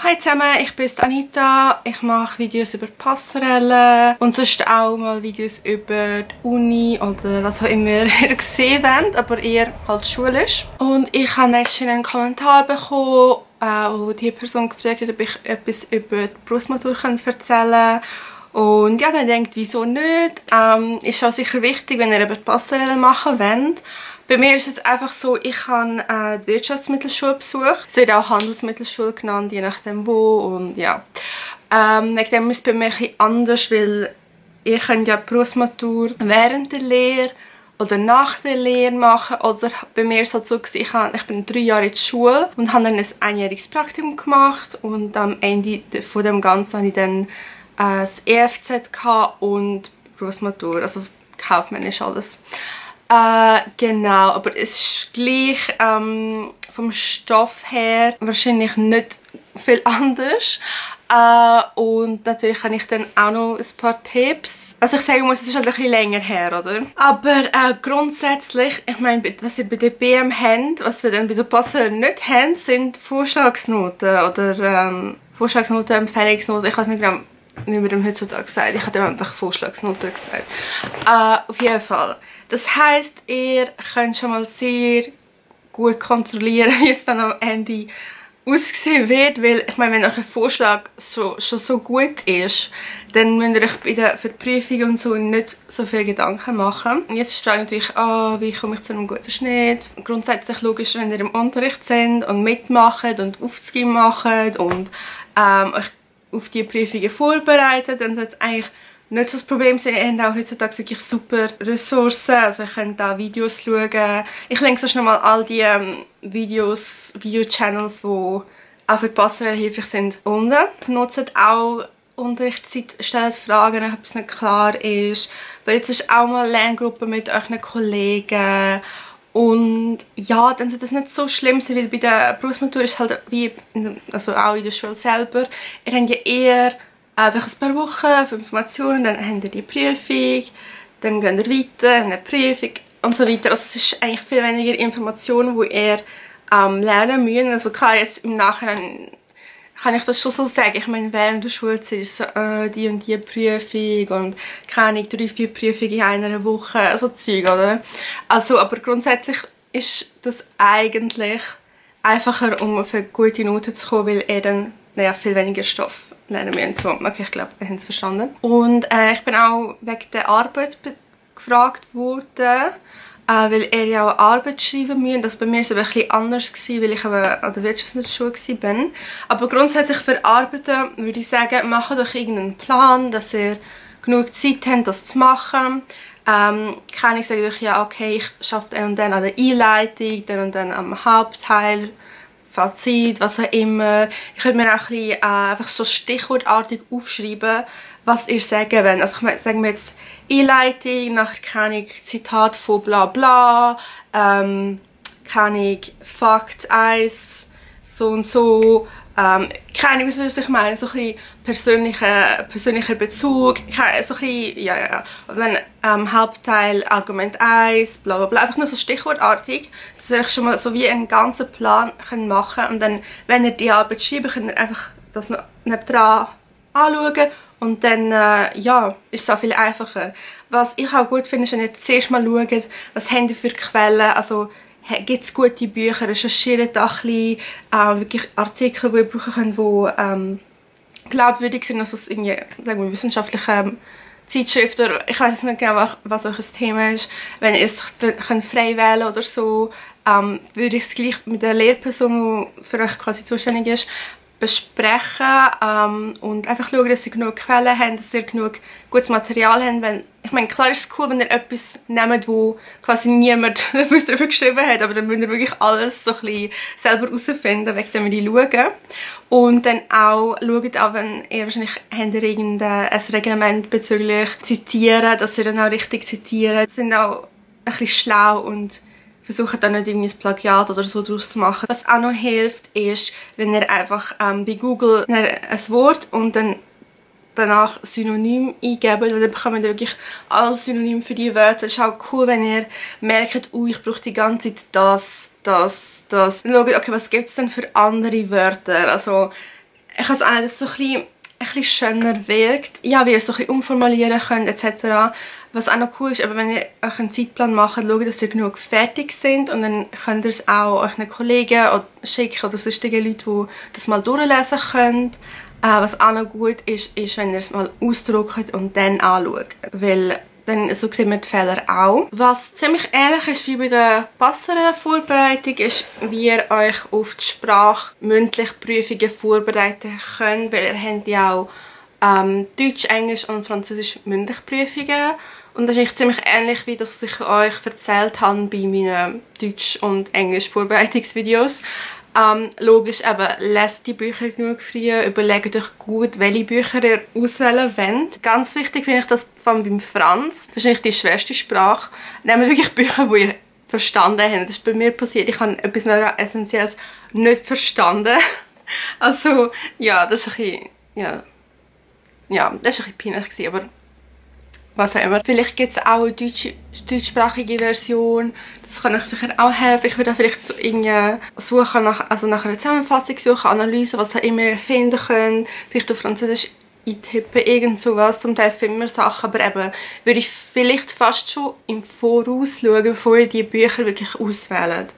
Hi zusammen, ich bin Anita. Ich mache Videos über Passerelle und sonst auch mal Videos über die Uni oder was auch immer ihr sehen wollt, aber eher halt schulisch. Und ich habe letztens einen Kommentar bekommen, wo die Person gefragt hat, ob ich etwas über die Berufsmatur erzählen kann. Und ja, dann denkt, wieso nicht? Ist auch sicher wichtig, wenn ihr eben die Passerelle machen wollt. Bei mir ist es einfach so, ich habe die Wirtschaftsmittelschule besucht. Es wird auch Handelsmittelschule genannt, je nachdem wo. Und ja, wegen dem ist es bei mir ein bisschen anders, weil ihr könnt ja die Berufsmatur während der Lehre oder nach der Lehre machen. Oder bei mir war es halt so, ich bin 3 Jahre in der Schule und habe dann ein einjähriges Praktikum gemacht. Und am Ende von dem Ganzen hatte ich dann das EFZ und Berufsmatur, also kaufmännisch alles. Genau, aber es ist gleich vom Stoff her wahrscheinlich nicht viel anders. Und natürlich habe ich dann auch noch ein paar Tipps. Was ich sagen muss, es ist halt ein bisschen länger her, oder? Aber grundsätzlich, ich meine, was ihr bei der BM habt, was ihr dann bei der Passerelle nicht habt, sind Vorschlagsnoten oder Vorschlagsnoten, Empfehlungsnoten, ich weiß nicht genau, wie man dem heutzutage sagt. Ich habe einfach Vorschlagsnoten gesagt. Auf jeden Fall. Das heisst, ihr könnt schon mal sehr gut kontrollieren, wie es dann am Ende aussehen wird, weil ich meine, wenn euch ein Vorschlag schon so gut ist, dann müsst ihr euch für die Prüfung und so nicht so viele Gedanken machen. Jetzt ist die Frage natürlich, wie komme ich zu einem guten Schnitt? Grundsätzlich logisch, wenn ihr im Unterricht seid und mitmacht und Aufgaben macht und euch auf die Prüfungen vorbereitet, dann sollte es eigentlich nicht so das Problem sein. Ihr habt auch heutzutage wirklich super Ressourcen, also ihr könnt da Videos schauen. Ich linke sonst nochmal all die Video-Channels, die auch für die Passerelle hilfreich sind, unten. Nutzt auch Unterrichtszeit, stellt Fragen, wenn etwas nicht klar ist. Bildet sich auch mal Lerngruppen mit euren Kollegen. Und ja, dann sollte das nicht so schlimm sein, weil bei der Berufsmatur ist es halt wie, also auch in der Schule selber, ihr habt ja eher einfach ein paar Wochen für Informationen, dann habt ihr die Prüfung, dann geht ihr weiter, eine Prüfung und so weiter. Also es ist eigentlich viel weniger Informationen, die ihr lernen müsst. Also klar, jetzt im Nachhinein kann ich das schon so sagen. Ich meine, während der Schulzeit ist so, die und die Prüfung und keine 3-4 Prüfungen in einer Woche, so Zeug, oder? Also, aber grundsätzlich ist das eigentlich einfacher, um auf eine gute Note zu kommen, weil ihr dann viel weniger Stoff lernen müsst. So, okay, ich glaube, ihr habt es verstanden. Und ich bin auch wegen der Arbeit gefragt worden, weil ihr ja auch Arbeit schreiben müsst. Also bei mir war es ein bisschen anders, weil ich an der Wirtschaftsmittelschule war. Aber grundsätzlich für Arbeiten würde ich sagen, macht euch irgendeinen Plan, dass ihr genug Zeit habt, das zu machen. Kann ich sagen euch, ja okay, ich arbeite dann und dann an der Einleitung, dann und dann am Hauptteil, Fazit, was auch immer. Ich könnte mir auch ein bisschen, einfach so stichwortartig aufschreiben, was ihr sagen wollt. Also ich sagen wir jetzt Einleitung, nachher keine Zitat von bla bla, keine Fakt 1, so und so, keine, was ich meine, so ein bisschen persönlicher Bezug, so ein bisschen, ja. Und dann Hauptteil, Argument 1, bla bla bla, einfach nur so stichwortartig, dass ihr euch schon mal so wie einen ganzen Plan machen könnt und dann, wenn ihr die Arbeit schreibt, könnt ihr einfach das noch nebendran anschauen und dann, ja, ist es auch viel einfacher. Was ich auch gut finde, ist, wenn ihr zuerst mal schaut, was habt ihr für Quellen, also gibt es gute Bücher, recherchiert auch ein bisschen, wirklich Artikel, die ihr brauchen könnt, die glaubwürdig sind, also irgendwie, sagen wir, wissenschaftliche Zeitschriften, oder ich weiß nicht genau, was euch das Thema ist. Wenn ihr es frei wählen könnt oder so, würde ich es gleich mit der Lehrperson, die für euch quasi zuständig ist, besprechen und einfach schauen, dass ihr genug Quellen habt, dass ihr genug gutes Material habt. Weil, ich meine, klar ist es cool, wenn ihr etwas nehmt, wo quasi niemand etwas darüber geschrieben hat, aber dann müsst ihr wirklich alles so ein bisschen selber herausfinden, wegen dem wir schauen. Und dann auch schaut auch, wenn ihr wahrscheinlich habt ihr irgendein Reglement bezüglich Zitieren, dass ihr dann auch richtig zitiert. Sind auch ein bisschen schlau und versucht dann nicht irgendwie ein Plagiat oder so daraus zu machen. Was auch noch hilft, ist, wenn ihr einfach bei Google ein Wort und dann danach Synonym eingebt und dann bekommt ihr wirklich alle Synonyme für die Wörter. Es ist auch cool, wenn ihr merkt, ich brauche die ganze Zeit das. Dann schaut, okay, was gibt es denn für andere Wörter? Also ich weiß auch nicht, dass es so ein bisschen schöner wirkt. Ja, wie ihr es so ein bisschen umformulieren könnt, etc. Was auch noch cool ist, aber wenn ihr euch einen Zeitplan macht, schaut, dass ihr genug fertig sind und dann könnt ihr es auch euren Kollegen schicken oder sonstigen Leuten, die das mal durchlesen können. Was auch noch gut ist, ist, wenn ihr es mal ausdruckt und dann anschaut. Weil dann, so sieht man die Fehler auch. Was ziemlich ähnlich ist wie bei der Passerelle-Vorbereitung, ist, wie ihr euch auf die sprachmündliche Prüfungen vorbereiten könnt, weil ihr habt ja auch Deutsch, Englisch und Französisch mündliche Prüfungen. Und das ist ziemlich ähnlich, wie das ich euch erzählt habe bei meinen Deutsch- und Englisch-Vorbereitungsvideos. Logisch, aber lest die Bücher genug früher, überlegt euch gut, welche Bücher ihr auswählen wollt. Ganz wichtig finde ich das von beim Franz, wahrscheinlich die schwerste Sprache. Nehmt wirklich Bücher, die ihr verstanden habt. Das ist bei mir passiert, ich habe etwas mega Essentielles nicht verstanden. Also, ja, das ist ein bisschen, ja, das war ein bisschen peinlich gewesen, aber was auch immer. Vielleicht gibt es auch eine deutschsprachige Version. Das kann euch sicher auch helfen. Ich würde auch vielleicht so suchen nach einer Zusammenfassung suchen, Analyse, was auch immer ihr finden könnt. Vielleicht auf Französisch eintippen, irgend sowas. Zum Teil finden wir Sachen, aber eben würde ich vielleicht fast schon im Voraus schauen, bevor ihr die Bücher wirklich auswählt.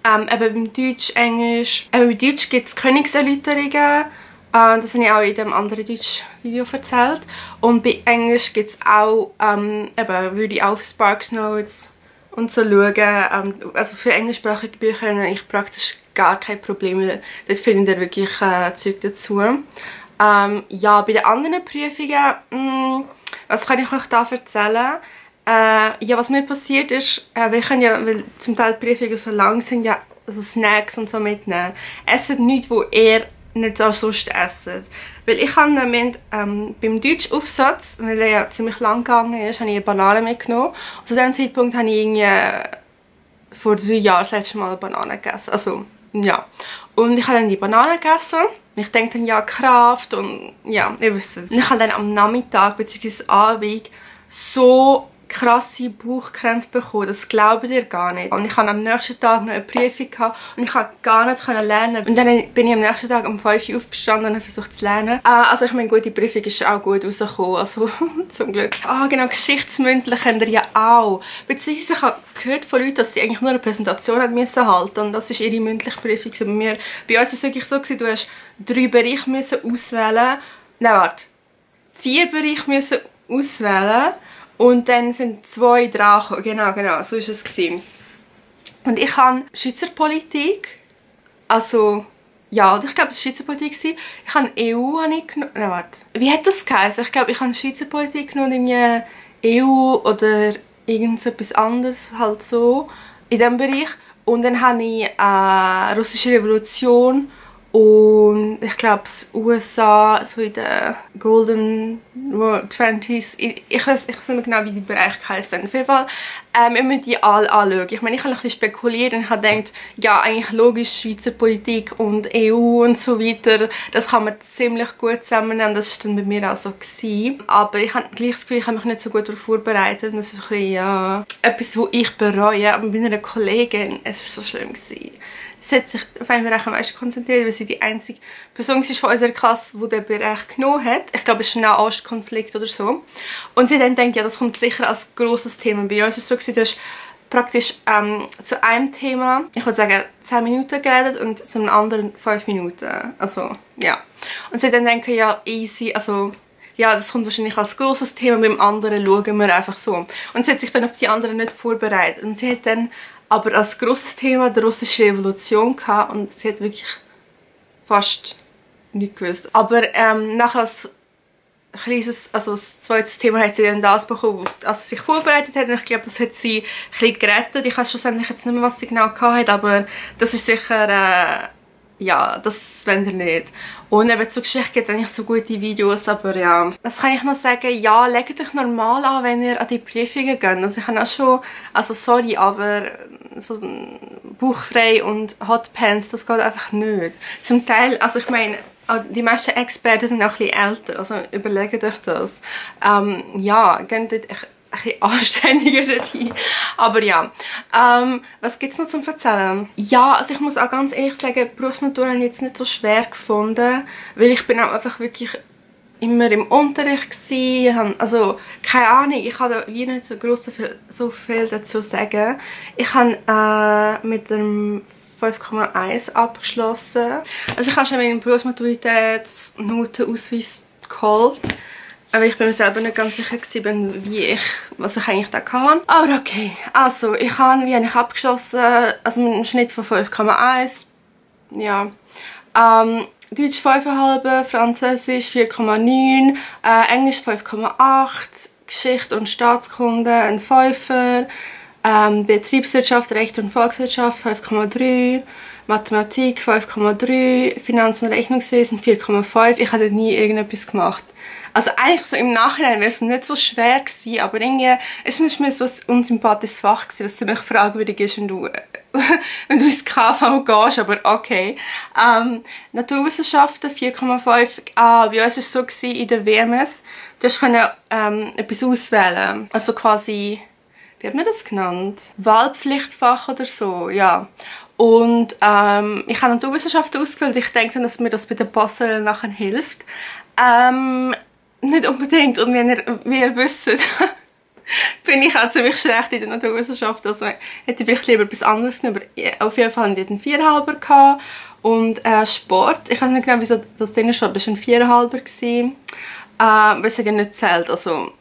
Eben beim Deutsch, Englisch. Eben bei Deutsch gibt es Königserläuterungen. Das habe ich auch in dem anderen Deutsch-Video erzählt. Und bei Englisch gibt es auch, eben, würde ich auf Sparks Notes und so schauen. Also für englischsprachige Bücher habe ich praktisch gar kein Problem. Dort findet ihr wirklich Zeug dazu. Ja, bei den anderen Prüfungen, was kann ich euch da erzählen? Ja, was mir passiert ist, wir können ja, weil zum Teil die Prüfungen so lang sind, ja, also Snacks und so mitnehmen. Esset nichts, wo ihr nicht auch sonst essen. Weil ich habe nämlich beim Deutschaufsatz, weil der ja ziemlich lang gegangen ist, habe ich eine Banane mitgenommen. Und zu diesem Zeitpunkt habe ich irgendwie vor 3 Jahren das letzte Mal eine Banane gegessen. Also, ja. Und ich habe dann die Banane gegessen. Ich denke dann, ja, Kraft und ja, ihr wisst es. Und ich habe dann am Nachmittag bzw. Abend so krasse Bauchkrämpfe bekommen, das glaubt ihr gar nicht. Und ich hatte am nächsten Tag noch eine Prüfung gehabt und ich konnte gar nicht lernen. Und dann bin ich am nächsten Tag um 5 Uhr aufgestanden und habe versucht zu lernen. Also ich meine, gut, die Prüfung ist auch gut rausgekommen, also zum Glück. Genau, geschichtsmündlich habt ihr ja auch. Beziehungsweise ich habe gehört von Leuten, dass sie eigentlich nur eine Präsentation halten müssen und das ist ihre mündliche Prüfung. Bei uns war es wirklich so, du hast 3 Bereiche müssen auswählen. Nein, warte. 4 Bereiche müssen auswählen. Und dann sind 2 dran gekommen. Genau, so war es. Und ich habe Schweizer Politik, also, ja, ich glaube, es war Schweizer Politik. Ich habe EU genommen. Nein, warte. Wie hat das geheißen? Ich glaube, ich habe Schweizer Politik genommen, EU oder irgendetwas anderes, halt so, in diesem Bereich. Und dann habe ich Russische Revolution und ich glaube, das USA, so in den Golden 20s, ich weiß nicht mehr genau, wie die Bereiche heißen. Auf jeden Fall, wir müssen die alle anschauen. Ich meine, ich habe ein bisschen spekuliert und habe gedacht, ja, eigentlich logisch, Schweizer Politik und EU und so weiter, das kann man ziemlich gut zusammennehmen. Das war dann bei mir auch so gewesen. Aber ich habe gleich das Gefühl, ich habe mich nicht so gut darauf vorbereitet. Und das ist ein bisschen, ja, etwas, was ich bereue. Aber bei einer Kollegin, es war so schlimm gewesen. Sie hat sich auf einen Bereich am meisten konzentriert, weil sie die einzige Person ist von unserer Klasse, die den Bereich genommen hat. Ich glaube, es ist ein Nahostkonflikt oder so. Und sie hat dann gedacht, ja, das kommt sicher als grosses Thema. Bei uns war es so, du hast praktisch zu einem Thema, ich würde sagen, 10 Minuten geredet und zu einem anderen 5 Minuten. Also, ja. Und sie hat dann gedacht, ja, easy, also, ja, das kommt wahrscheinlich als grosses Thema, beim anderen schauen wir einfach so. Und sie hat sich dann auf die anderen nicht vorbereitet. Und sie hat dann aber als grosses Thema die russische Revolution gehabt und sie hat wirklich fast nichts gewusst. Aber nachher als kleines, also als zweites Thema hat sie dann das bekommen, als sie sich vorbereitet hat und ich glaube, das hat sie ein bisschen gerettet. Ich weiß schlussendlich jetzt nicht mehr, was sie genau gehabt, aber das ist sicher, ja, das wollen wir nicht. Und eben zur Geschichte gibt es eigentlich so gute Videos, aber ja. Was kann ich noch sagen? Ja, legt euch normal an, wenn ihr an die Prüfungen geht. Also ich habe auch schon, also sorry, aber so bauchfrei und Hotpants, das geht einfach nicht. Zum Teil, also ich meine, die meisten Experten sind auch ein bisschen älter, also überlegt euch das. Ja, bisschen anständiger drin. Aber ja, was gibt es noch zum Erzählen? Ja, also ich muss auch ganz ehrlich sagen, die Berufsmatur habe ich jetzt nicht so schwer gefunden, weil ich bin auch einfach wirklich immer im Unterricht gewesen. Also, keine Ahnung, ich habe da wie nicht so viel dazu sagen. Ich habe mit dem 5,1 abgeschlossen. Also ich habe schon meinen Berufsmaturitätsnotenausweis geholt. Aber ich bin mir selber nicht ganz sicher gewesen, was ich eigentlich da kann. Aber okay, also wie habe ich abgeschlossen? Also mit einem Schnitt von 5,1. Ja. Deutsch 5,5, Französisch 4,9, Englisch 5,8, Geschichte und Staatskunde ein 5er, Betriebswirtschaft, Recht und Volkswirtschaft 5,3, Mathematik 5,3, Finanz- und Rechnungswesen 4,5. Ich habe nie irgendetwas gemacht. Also eigentlich so im Nachhinein wäre es nicht so schwer gewesen, aber irgendwie ist es mir so ein unsympathisches Fach gewesen, was ziemlich fragwürdig ist, wenn du ins KV gehst, aber okay. Naturwissenschaften 4,5. Bei uns war es so gewesen, in der WMS, du konntest etwas auswählen. Also quasi, wie hat man das genannt? Wahlpflichtfach oder so, ja. Und ich habe Naturwissenschaften ausgewählt. Ich denke, dass mir das bei der Passerelle nachher hilft. Nicht unbedingt. Und wie ihr wisst, bin ich auch ziemlich schlecht in der Naturwissenschaft. Also hätte ich vielleicht lieber etwas anderes genommen. Aber auf jeden Fall hatte ich einen 4,5 gehabt. Und Sport, ich weiß nicht genau, wieso das drin steht, aber es war ein 4,5 gewesen. Aber es hat ja nicht gezählt. Also,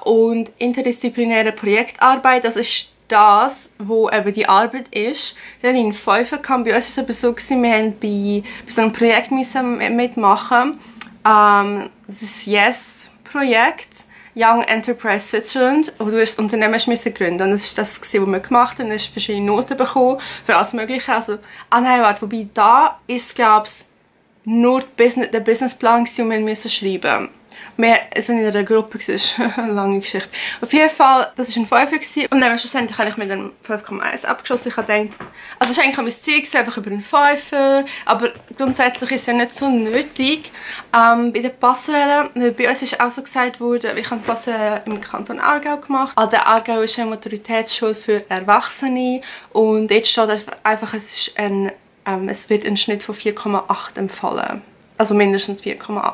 und interdisziplinäre Projektarbeit, das ist das, wo eben die Arbeit ist. Dann in 5er kam. Bei uns war es aber so, wir haben bei so einem Projekt mitmachen. Das ist das YES-Projekt, Young Enterprise Switzerland, wo du das Unternehmen gründen. Und das war das, was wir gemacht haben. Dann hast du verschiedene Noten bekommen für alles Mögliche. Also, nein, warte, wobei da ist, glaube ich, nur der Businessplan, den wir schreiben. Wir sind in einer Gruppe, das ist eine lange Geschichte. Auf jeden Fall, das war ein 5er und dann schlussendlich habe ich mit einem 5,1 abgeschlossen. Ich habe gedacht, also das war eigentlich mein Ziel, einfach über einen 5er, aber grundsätzlich ist es ja nicht so nötig. Bei der Passerelle, bei uns ist auch so gesagt worden, ich habe die Passerelle im Kanton Aargau gemacht. Also der Aargau ist eine Maturitätsschule für Erwachsene und jetzt steht einfach, es wird ein Schnitt von 4,8 empfohlen. Also mindestens 4,8.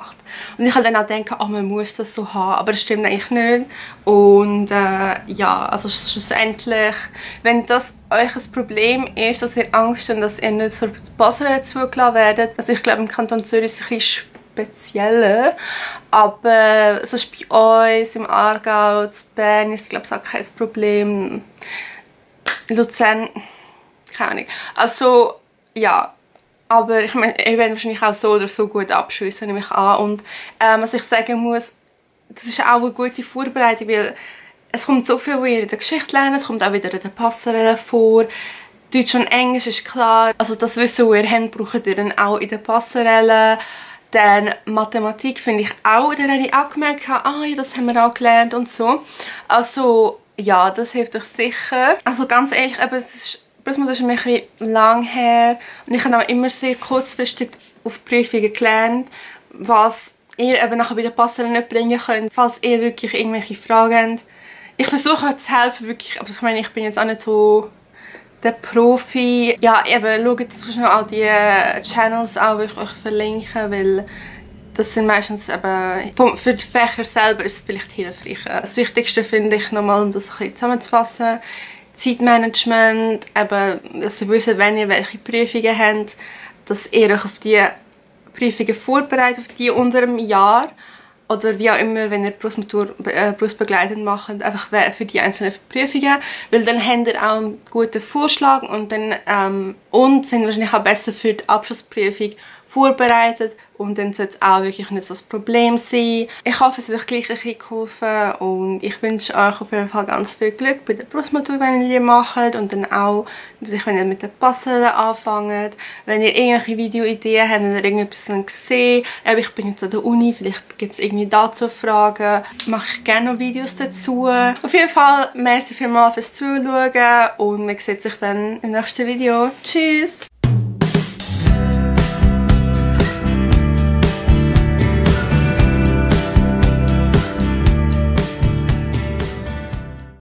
Und ich habe dann auch gedacht, oh, man muss das so haben, aber das stimmt eigentlich nicht. Und ja, also schlussendlich, wenn das euch ein Problem ist, dass ihr Angst habt, dass ihr nicht zur Passerelle zugelassen werdet, also ich glaube im Kanton Zürich ist es ein bisschen spezieller, aber sonst bei uns im Aargau, in Bern ist es glaube ich auch kein Problem. Luzern, keine Ahnung. Also, ja. Aber ich meine, ich werde wahrscheinlich auch so oder so gut abschliessen, nehme ich an. Und was ich sagen muss, das ist auch eine gute Vorbereitung, weil es kommt so viel, wo ihr in der Geschichte lernt, es kommt auch wieder in der Passerelle vor. Deutsch und Englisch ist klar. Also das Wissen, das ihr habt, braucht ihr dann auch in der Passerelle. Dann Mathematik finde ich auch, da habe ich auch gemerkt, ja, das haben wir auch gelernt und so. Also ja, das hilft euch sicher. Also ganz ehrlich, eben, es ist das ist mir ein bisschen lang her und ich habe auch immer sehr kurzfristig auf Prüfungen gelernt, was ihr eben nachher bei der Passerelle nicht bringen könnt, falls ihr wirklich irgendwelche Fragen habt. Ich versuche euch zu helfen, wirklich, aber ich meine, ich bin jetzt auch nicht so der Profi. Ja, eben, schaut zwischen auch die Channels an, die ich euch verlinke, weil das sind meistens eben, für die Fächer selber ist es vielleicht hilfreicher. Das Wichtigste finde ich nochmal, um das ein bisschen zusammenzufassen, Zeitmanagement, eben, dass ihr wisst, wenn ihr welche Prüfungen habt, dass ihr euch auf die Prüfungen vorbereitet, auf die unter einem Jahr oder wie auch immer, wenn ihr berufsbegleitend macht, einfach für die einzelnen Prüfungen, weil dann habt ihr auch einen guten Vorschlag und dann sind wahrscheinlich auch besser für die Abschlussprüfung vorbereitet und dann sollte es auch wirklich nicht so das Problem sein. Ich hoffe, es hat euch gleich ein bisschen geholfen und ich wünsche euch auf jeden Fall ganz viel Glück bei der Berufsmatur, wenn ihr die macht und dann auch natürlich, wenn ihr mit der Passerelle anfangt. Wenn ihr irgendwelche Videoideen habt oder irgendetwas gesehen, ich bin jetzt an der Uni, vielleicht gibt es irgendwie dazu Fragen, mache ich gerne noch Videos dazu. Auf jeden Fall, merci vielmals fürs Zuschauen und man sieht sich dann im nächsten Video. Tschüss!